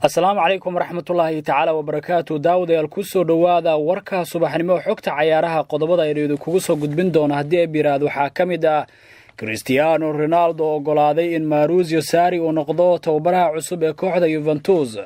Asalaamu calaykum waraxmatullaahi tacaala wabarakaatu. Daawadayaal, ku soo dhowaada warka subaxnimo, xogta cayaaraha. Qodobada aynu idinkugu soo gudbin doono haddii ay biraad waxaa ka mid ah Cristiano Ronaldo ogolaaday in Maurizio Sarri uu noqdo tababaraha cusub ee kooxda Juventus,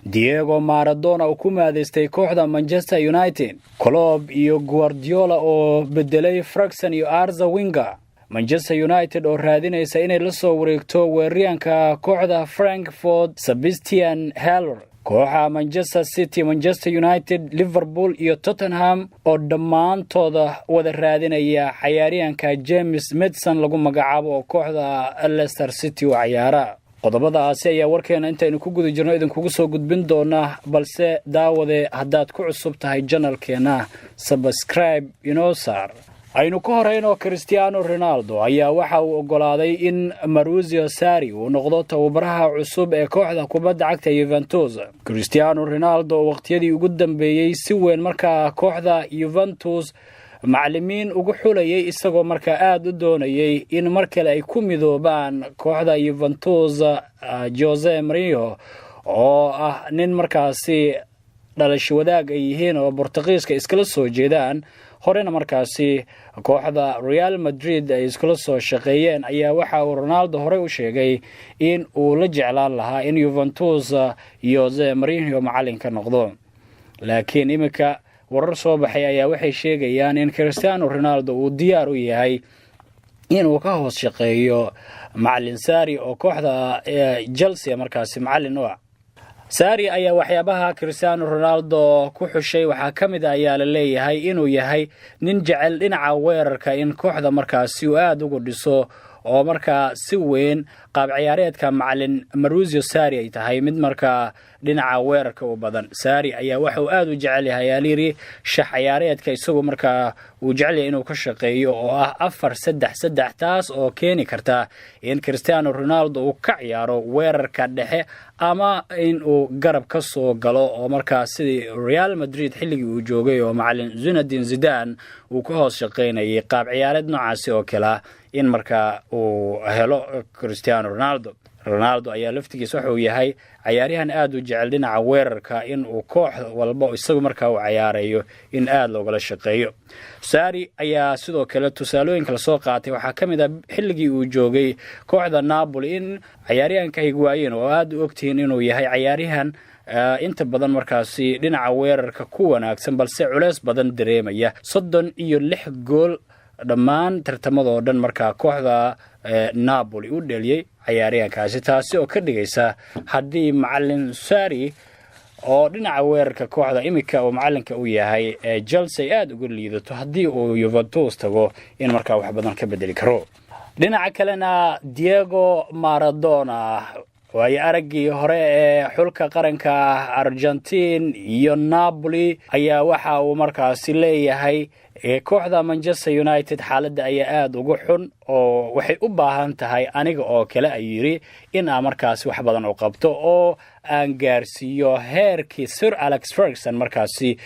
Diego Maradona uu ku maadeystay kooxda Manchester United, Klopp iyo Guardiola oo bedelay Ferguson iyo Arsene Wenger, Manchester United oo raadinaysa inay la soo wareegto weeraryaanka kooxda Frankfurt Sebastian Haller, kooxa Manchester City, Manchester United, Liverpool iyo Tottenham oo dhammaantooda wada raadinaya cayaaryahanka James Maddison lagu magacaabo oo kooxda Leicester City u cayaara. Qodobadaasi ayaa warkeena intaynu ku guda jirno idinkugu soo gudbin doonaa, balse daawade, haddaad ku cusub tahay channelkeena, subscribe inoo saar. Aynu ka horeyno, Cristiano Ronaldo ayaa waxa uu ogolaaday in Maurizio Sarri uu noqdo tababaraha cusub ee kooxda kubadda cagta Juventus. Cristiano Ronaldo oo waqtiyadii ugu dambeeyey si weyn markaa kooxda Juventus macalimiin ugu xulayay, isagoo markaa aada u doonayay in mar kale ay ku midoobaan kooxda Juventus Jose Mourinho, oo ah nin markaasi dhalasho wadaag ay yihiin oo Bortuqiiska iskala soo jeedaan, horena markaasi kooxda Real Madrid ay iskula soo shaqeeyeen, ayaa waxa uu Ronaldo horey u sheegay in uu la jeclaan lahaa in Juventus Jose Mourinho macalin ka noqdo. Laakiin iminka warar soo baxay ayaa waxay sheegayaan in Cristiano Ronaldo uu diyaar u yahay inuu ka hoos shaqeeyo macalin Sarri oo kooxda Chelsea markaasi macalin u ah. Sarri ayaa waxyaabaha Cristiano Ronaldo ku xushay waxaa ka mid a ayaa la leeyahay inuu yahay nin jecel dhinaca weerarka in kooxda markaasi uu aada ugu dhiso, oo markaa si weyn qaab ciyaareedka macalin Maurizio Sarri ay tahay mid markaa dhinaca weerarka u badan. Sarri ayaa waxa uu aada u jecel yahay, alayiri, shax ciyaareedka isagu markaa uu jecel yahay inuu ka shaqeeyo oo ah 4-3-3, taas oo keeni karta in Cristiano Ronaldo uu ka ciyaaro weerarka dhexe ama in uu garab ka soo galo, oo markaa sidii Real Madrid xilligii uu joogay oo macalin Zinedine Zidane uu ka hoos shaqaynayay, qaab ciyaareed noocaasi oo kalea in markaa uu helo Cristiano Ronaldo. Ronaldo ayaa laftigiisa waxa uu yahay cayaaryahan aada u jecel dhinaca weerarka in uu koox walba isagu markaa uu cayaarayo in aada loogala shaqeeyo. Sarri ayaa sidoo kale tusaalooyinka lasoo qaatay waxaa ka mid ah xilligii uu joogay kooxda Napoli in cayaaryahanka Higuain, oo aada u ogtihiin inuu yahay cayaaryahan inta badan markaasi dhinaca weerarka ku wanaagsan balse culeys badan dareemaya, 36 gool dhammaan tartamadoo dhan markaa kooxda Napoli u dheliyey cayaaryahankaasi, taasi oo ka dhigaysa haddii macalin Sarri oo dhinaca weerarka kooxda iminka uu macalinka u yahay ee Chelsea ay aada uga liidato, haddii uu Juventus tago in markaa wax badan ka bedeli karo. Dhinaca kalena, Diego Maradona, waayo araggii hore ee xulka qaranka Argentine iyo Napoli, ayaa waxa uu markaasi leeyahay kooxda Manchester United xaaladda ayaa aada uga xun oo waxay u baahan tahay aniga oo kale, ayuu yidhi, in aan markaasi wax badan u qabto oo aan gaarsiiyo heerkii Sir Alex Ferguson markaasi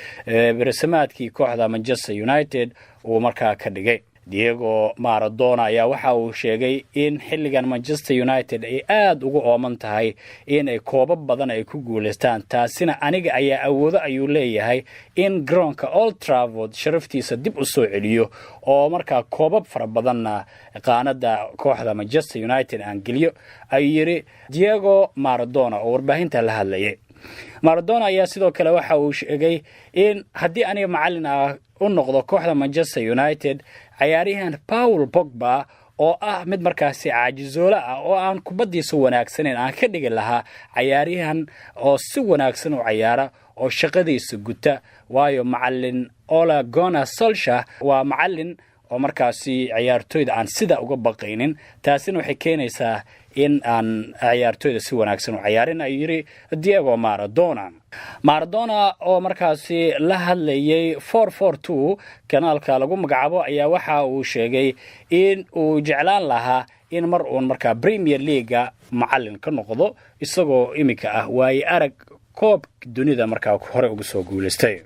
beresamaadkii kooxda Manchester United uu markaa ka dhigay. Diego Maradona ayaa waxa uu sheegay in xilligan Manchester United ay aada ugu ooman tahay in ay koobab badan ay ku guulaystaan, taasina aniga ayaa awoodo, ayuu leeyahay, in garoonka Old Trafford sharaftiisa dib u soo celiyo oo markaa koobab fara badanna qaanada kooxda Manchester United aan geliyo, ayuu yidhi Diego Maradona oo warbaahinta la hadlayay. Maradona ayaa sidoo kale waxa uu sheegay in haddii aniga macallin ah u noqdo kooxda Manchester United, cayaaryahan Paul Pogba oo ah mid markaasi caajizoolo ah oo aan kubaddiisa wanaagsanayn aan ka dhigi lahaa cayaaryahan oo si wanaagsan u cayaara oo shaqadiisa guta, waayo macallin Ole Gunnar Solskjaer waa macallin oo markaasi ciyaartoyda aan sida uga baqaynin, taasina waxay keenaysaa in aan ciyaartoyda si wanaagsan u cayaarin, ayuu yidhi Diego Maradona. Maradona oo markaasi la hadlayay 442 kanaalka lagu magacaabo ayaa waxa uu sheegay in uu jeclaan lahaa in mar uun markaa Premier League-ga macallin ka noqdo, isagoo iminka ah waaye arag koob dunida markaa hore uga soo guulaystay.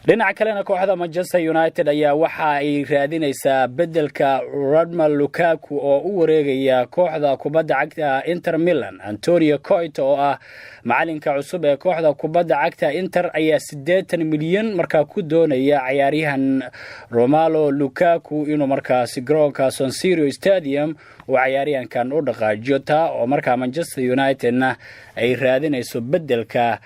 Dhinaca kalena, kooxda Manchester United ayaa waxa ay raadinaysaa beddelka Romelu Lukaku oo u wareegaya kooxda kubadda cagta Inter Milan. Antonio Conte, oo ah macalinka cusub ee kooxda kubadda cagta Inter, ayaa 80 milyan markaa ku doonaya cayaaryahan Romelu Lukaku inuu markaasi garoonka San Siro Stadium uu cayaaryahankan u dhaqaajiyo, taa oo markaa Manchester Unitedna ay raadinayso beddelka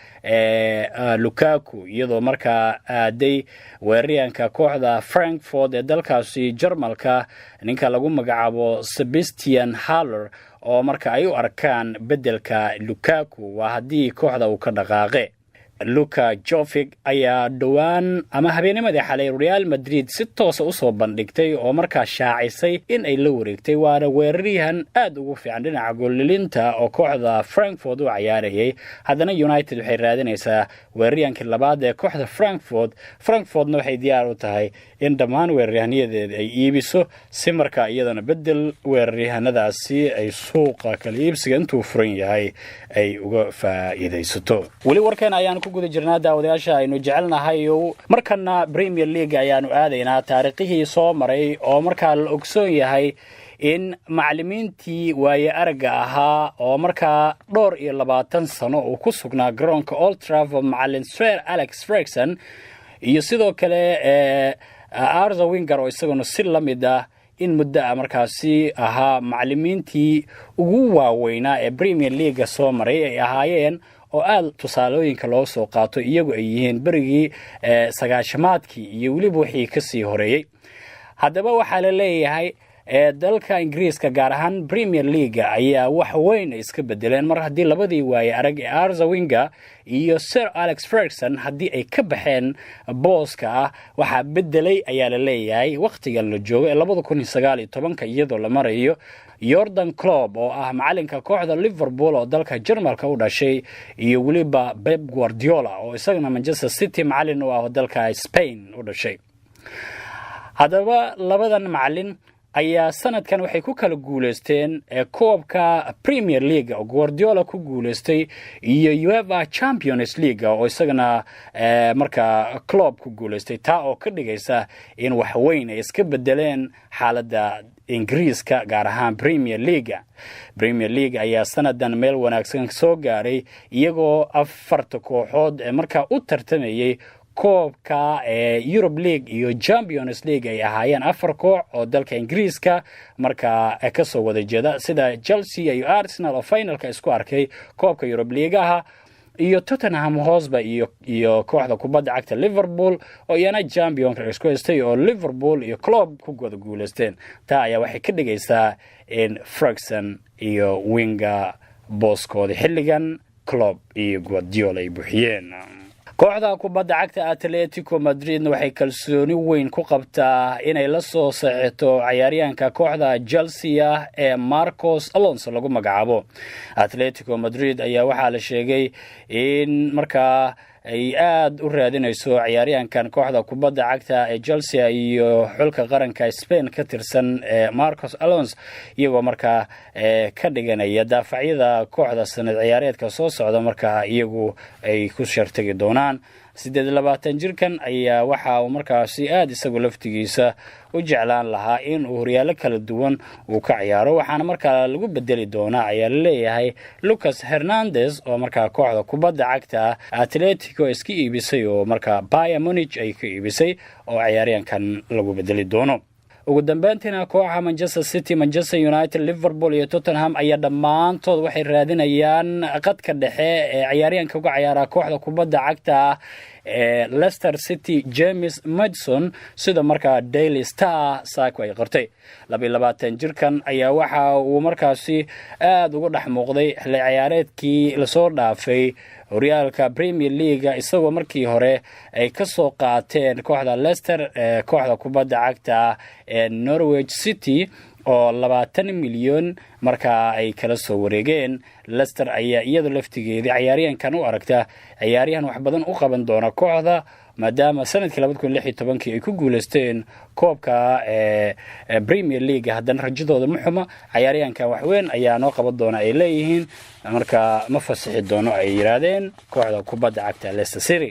Lukaku, iyadoo markaa aaday weeraryahanka kooxda Frankfurt ee dalkaasi Jarmalka, ninka lagu magacaabo Sebastian Haller, oo marka ay u arkaan beddelka Lukaku, waa haddii kooxda uu ka dhaqaaqe. Luka Jovic ayaa dhowaan ama habeennimadii xalay Real Madrid si toosa usoo bandhigtay oo markaa shaacisay in ay la wareegtay, waana weeraryahan aad ugu fiican dhinaca goollilinta oo kooxda Frankfurt u cayaarayay. Haddana United waxay raadinaysaa weeraryahankii labaad ee kooxda Frankfurt. Frankfurtna waxay diyaar u tahay in dhammaan weeraryahanyadeeda ay iibiso, si markaa iyadana bedel weeraryahanadaasi ay suuqa kala iibsiga intuu furan yahay ay uga faa'iidaysato. Weli warkeena ayaan ku guda jirnaa, daawadayaasha aynu jecelnahay. Markana Premier League ayaanu aadaynaa, taariikhihii soo maray oo markaa la ogsoon yahay in macalimiintii waaye aragga ahaa oo markaa dhowr iyo labaatan sano uu ku sugnaa garoonka Old Trafford, macalin Sir Alex Ferguson iyo sidoo kale Arsene Wenger, oo isaguna si la mid ah in muddo ah markaasi ahaa macalimiintii ugu waaweynaa ee Premier League-ga soo maray ay ahaayeen, oo aada tusaalooyinka loo soo qaato iyagu ay yihiin berigii sagaashamaadkii iyo weliba wixii kasii horeeyey. Haddaba waxaa la leeyahay dalka Ingiriiska, gaar ahaan Premier League-ga, ayaa wax weyn ay iska bedeleen mar haddii labadii waaye arag ee Arsene Wenger iyo Sir Alex Ferguson haddii ay ka baxeen booska ah. Waxaa bedelay ayaa la leeyahay wakhtigan la joogo ee 2019-ka, iyadoo la marayo, Jurgen Klopp, oo ah macalinka kooxda Liverpool oo dalka Jarmalka u dhashay, iyo weliba Pep Guardiola, oo isagana Manchester City macalin u ah oo dalka Spain u dhashay. Haddaba labadan macalin ayaa sanadkan waxay ku kala guuleysteen koobka Premier League oo Guardiola ku guuleystay iyo UEFA Champions League oo isagana markaa Klopp ku guuleystay, taa oo ka dhigaysa in wax weyn ay iska bedeleen xaaladda Ingiriiska, gaar ahaan Premier League-ga. Premier League ayaa sanadan meel wanaagsan soo gaaray, iyagoo afarta kooxood ee markaa u tartamayay koobka ee Europe League iyo Champions League ay ahaayeen afar koox oo dalka Ingiriiska markaa kasoo wada jeeda, sida Chelsea iyo Arsenal oo finalka isku arkay koobka Europe League-aha, iyo Tottenham Hotspur iyo kooxda kubadda cagta Liverpool oo iyana championka isku haystay, oo Liverpool iyo Klopp ku wada guuleysteen. Taa ayaa waxay ka dhigaysaa in Ferguson iyo Wenger booskooda xilligan Klopp iyo Guardiola ay buuxiyeen. Kooxda kubadda cagta Atletico Madridna waxay kalsooni weyn ku qabtaa inay la soo saxiixto cayaaryahanka kooxda Chelsea ah ee Marcos Alonso lagu magacaabo. Atletico Madrid ayaa waxaa la sheegay in markaa ay aada u raadinayso ciyaaryahankan kooxda kubadda cagta ee Chelsea iyo xulka qaranka Spain ka tirsan ee Marcos Alonso, iyagoo markaa ka dhiganaya daafacyada kooxda sanad ciyaareedka soo socda markaa iyagu ay ku shartagi doonaan. 28 jirkan ayaa waxa uu markaasi aada isagu laftigiisa u jeclaan lahaa in uu horyaallo kala duwan uu ka ciyaaro, waxaana markaa lagu bedeli doonaa ayaa laleeyahay Lucas Hernandez, oo markaa kooxda kubadda cagta Atletico iska iibisay, oo markaa Bayern Munich ay ka iibisay, oo ciyaaryahankan lagu bedeli doono. Ugu dambeyntiina, kooxa Manchester City, Manchester United, Liverpool iyo Tottenham ayaa dhammaantood waxay raadinayaan qadka dhexe ee ciyaaryahanka uga ciyaara kooxda kubadda cagta ee Leicester City, James Maddison, sida markaa Daily Star saako ay qortay. 22 jirkan ayaa waxa uu markaasi aada uga dhex muuqday xilli ciyaareedkii lasoo dhaafay horyaalka Premier League-ga, isagoo markii hore ay ka soo qaateen kooxda Leicester ee kooxda kubadda cagta ee Norwich City, oo 20 milyan markaa ay kala soo wareegeen. Leicester ayaa iyadu laftigeedii ciyaaryahankan u aragta ciyaaryahan wax badan u qaban doona kooxda, maadaama sanadkii 2016-kii ay ku guuleysteen koobka ee Premier League. Haddana rajadooda ma xuma, ciyaaryahankan waxweyn ayaa noo qaban doona ay leeyihiin, marka ma fasixi doono ay yidhaahdeen kooxda kubadda cagta Leicester City.